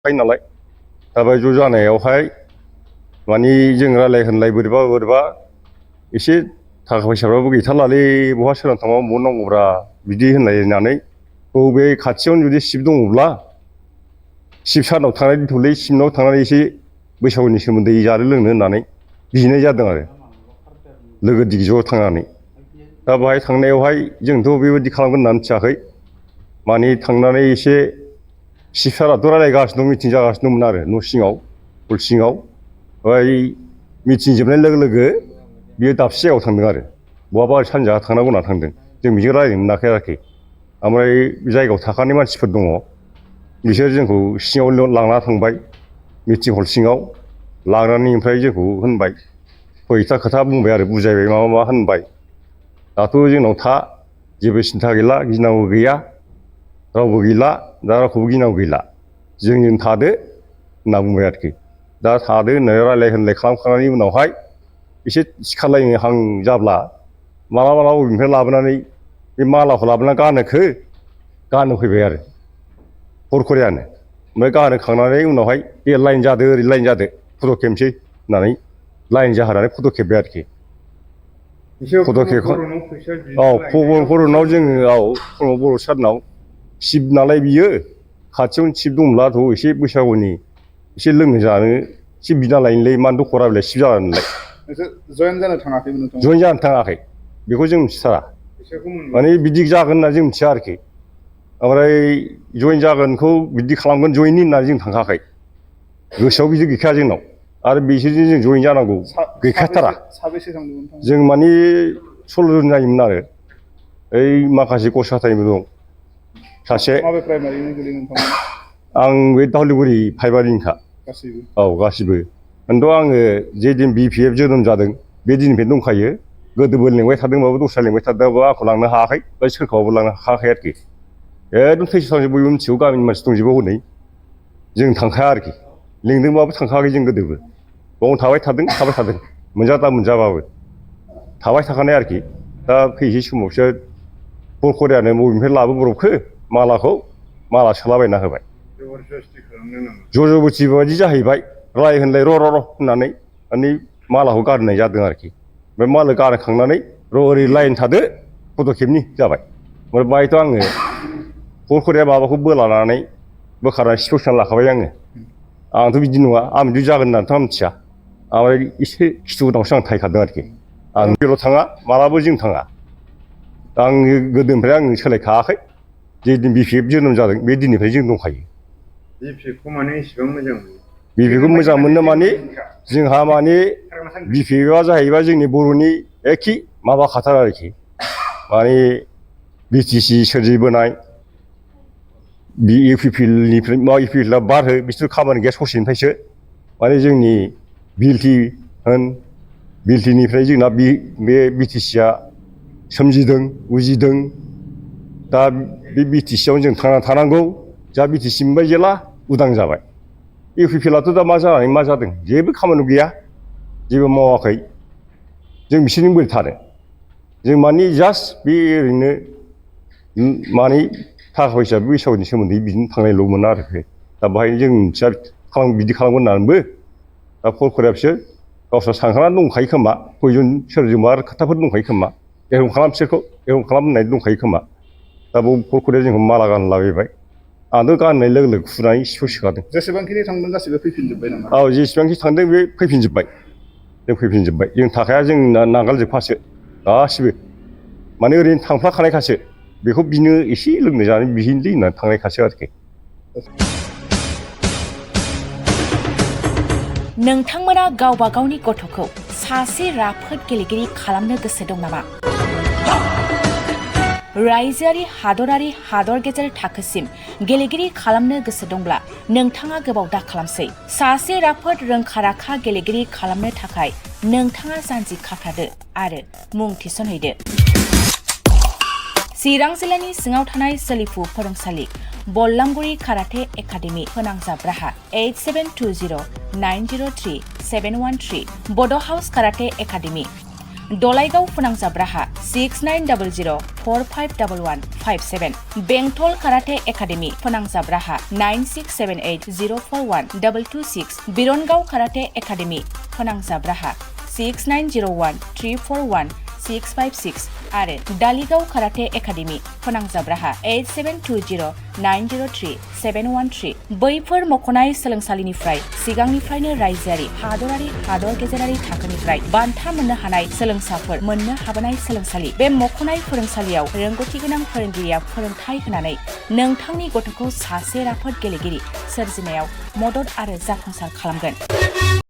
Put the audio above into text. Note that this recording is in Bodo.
नालाय दा बे ज' जानायावहाय माने जों रायलाय होनलाय बोरैबा एसे थाखा फैसाफ्राबो गैथारलालै बहा सोरां थांबा बहा नांगौब्रा बिदि होनलायनानै बे खाथियावनो जुदि शिब दङब्ला शिब सारनाव थांनाय दोनथ'लै शिबनाव थांनानै एसे बैसागुनि सोमोन्दै जानो लोंनो होननानै बिनाय जादों आरो लोगो दिगि ज' थांनानै दा बाहाय थांनायावहाय जोंथ' बेबायदि खालामगोन होननानै मिथियाखै माने थांनानै एसे शिब साराथ' रायलायगासिनो दं मिटिं जागासिनो दंमोन आरो न' सिङाव हल सिङाव ओमफ्राय मिटिं जोबनाय लोगो लोगो बियो दाबसे जायगायाव थांदों आरो बहाबा सानजाहा थांनांगौ होनना थांदों जों बिजों रायलायनो मोनाखै आरोखि ओमफ्राय जायगायाव थाखानाय मानसिफोर दङ बिसोर जोंखौ सिङाव लांना थांबाय मिटिं हल सिङाव लांनानै ओमफ्राय जोंखौ होनबाय खयथा खोथा बुंबाय आरो बुजायबाय मा होनबाय दाथ' जोंनाव था जेबो सिन्था गैला गिनांगौ गैया रावबो गैला दा रावखौबो गिनांगौ गैला जोंजों थादो होनना बुंबाय आरोखि दा थादो होननानै रायलाय होनलाय खालामखांनायनि उनावहाय एसे सिखारलायनो हां जाब्ला मालाबा बबेनिफ्राय लाबोनानै बे मालाखौ लाबोनानै गानहो फैबाय आरो हरखरियानो ओमफ्राय गानहोखांनानै उनावहाय दे लाइन जादो ओरै लाइन जादो फट' खेबनोसै होननानै लाइन जाहोनानै फट' खेबबाय आरोखि फट' खेबखां बर'नाव जोङो बर' सारनाव शिब नालाय बियो खाथियावनो शिब दंब्लाथ' एसे बैसागुनि एसे लोंनो जानो एसे बिना लायनोलै मानो दखरा बेलाय शिब जाबाय नालाय जयेन जानो थाङाखैमोन नोंथाङा? जयेन जानो थाङाखै बेखौ जों मिथिथारा माने बिदि जागोन होनना जों मिथिया आरोखि ओमफ्राय जयेन जागोनखौ बिदि खालामगोन जयेननि होननानै जों थांखायाखै गोसोआव बिदि गैखाया जोंनाव आरो बिसोरजों जों जयेन जानांगौ गैखाथारा साबेसे थांदोंमोन नोंथाङा? जों माने 16 जन जायोमोन आरो ओइ माखासे गसाथानिबो दं सासे माबे प्राइमारिनि गोलैयो नोंथांमोना? आं बे दावलिगुरि फाइबारिनिखा गासैबो औ गासिबो खिन्थु आङो जे दिन BPF जोनोम जादों बे दिननिफ्रायनो दंखायो गोदोबो लेंबाय थादोंबाबो दस्रा लेंबाय थादोंबाबो आंखौ लांनो हायाखै बा सोरखौबाबो लांनो हायाखै आरोखि एकदम थैस' थांसो बयबो मिथिगौ गामिनि मानसि दंजोबो हनै जों थांखाया आरोखि लेंदोंबाबो थांखायाखै जों गोदोबो बावनो थाबाय थादों मोनजा मोनजाबाबो थाबाय थाखानाय आरोखि दा फैसै समावसो हरखरियानो बबेनिफ्राय लाबोब्रबखो माला सोलाबायना होबाय जर'बस्थि बायदि जाहैबाय राय होनलाय र' होननानै माने मालाखौ गारहोनाय जादों आरोखि ओमफ्राय माला गारहोखांनानै ओरै लाइन थादो फट' खेबनि जाबाय ओमफ्राय बाहायथ' आङो हरखरिया माबाखौ बोखारनानै सिप'सनानै लाखाबाय आंथ' बिदि नङा आं बिदि जागोन होननानैथ' आं मिथिया ओमफ्राय एसे खिथु उनावसो आं थाहैखादों आरोखि आं जेराव थाङा मालाबो जों थाङा दा आङो गोदोनिफ्राय आं सोलायखायाखै जे दिन BPF जोनोम जादों बे दिननिफ्राय जों दंखायो BPFखौ माने एसेबां मोजां मोनो? BPFखौ मोजां मोनो माने जोंहा माने BPFआ जाहैबाय जोंनि बर'नि एखे माबा खाथार आरोखि माने BTC सोरजिबोनाय UPPनिफ्राय UPPआ बारहो बिसोर खामानि गैया ससेनिफ्रायसो माने जोंनि बिएलटिनिफ्राय जोंना बे BTCआ सोमजिदों उजिदों दा बे BTCआवनो जों थांना थानांगौ जा BTC मोनबाय जेला उदां जाबाय UPPआथ' दा मा जानानै मा जादों जेबो खामानि गैया जेबो मावाखै जों बिसोरजों बोरै थानो जों माने जास्ट बे ओरैनो माने थाखा फैसा बैसागुनि सोमोन्दै बिदिनो थांनायल'मोन आरोखि दा बाहाय जों मिथिया बिदि खालामगोन होननानैबो दा हरखरिया बिसोर गावस्रा सानखानानै दंखायो खोमा खयजन सोरजोंबा आरो खोथाफोर दंखायो खोमा एरम खालाम बिसोरखौ एरम खालाम होननाय दंखायो खोमा दा हरखरिया जोंखौ माला गानहोलाबायबाय आंथ' गाननाय लोगो लोगो फुनानै सिफ'सोखादों जेसेबांखिनि थांदों गासिबो फैफिनजोब्बाय नामा? औ जेसेबांखि थांदों बे फैफिनजोब्बाय जों थाखाया जों नागारजोबखासो गासिबो माने ओरैनो थांफ्लाखानायखासो बेखौ बिनो एसे लोंनो जानो बिहैनोसै होननानै थांनायखासो आरोखि नोंथांमोना गावबा गावनि गथ'खौ सासे राफोद गेलेगिरि खालामनो गोसो दं नामा? रायजोआरि हादर गेजेर थाखोसिम गेलेगिरि खालामनो गोसो दंब्ला नोंथाङा गोबाव दा खालामसै सासे राफोद रोंखा-राखा गेलेगिरि खालामनो थाखाय नोंथाङा जानजि खाफ्रादो आरो मुं थिसनहैदो। चिरां जिल्लानि सिङाव थानाय सोलिफु फोरोंसालि बल्लामगुरि काराटे एकाडेमि फोनांजाब राहा 8720903713 बड' हाउस काराटे एकाडेमि दलाइगाव फोनांजाब राहा 6900451157 बेंटल काराटे एकाडेमी फोनांजाब राहा 9678041226 बिरनगाव काराटे एकाडेमी फोनांजाब राहा 6901341656 आरो दालिगाव काराटे एकाडेमी फोनांजाब राहा 8720903713 बैफोर मख'नाय सोलोंसालिनिफ्राय सिगांनिफ्रायनो रायजोआरि हादरारि हादर गेजेरारि थाखोनिफ्राय बान्था मोननो हानाय सोलोंसाफोर मोननो हाबोनाय सोलोंसालि बे मख'नाय फोरोंसालियाव रोंगौथि गोनां फोरोंगिरिया फोरोंथाय होनानै नोंथांनि गथ'खौ सासे राफोद गेलेगिरि सोरजिनायाव मदद आरो जाफुंसार खालामगोन।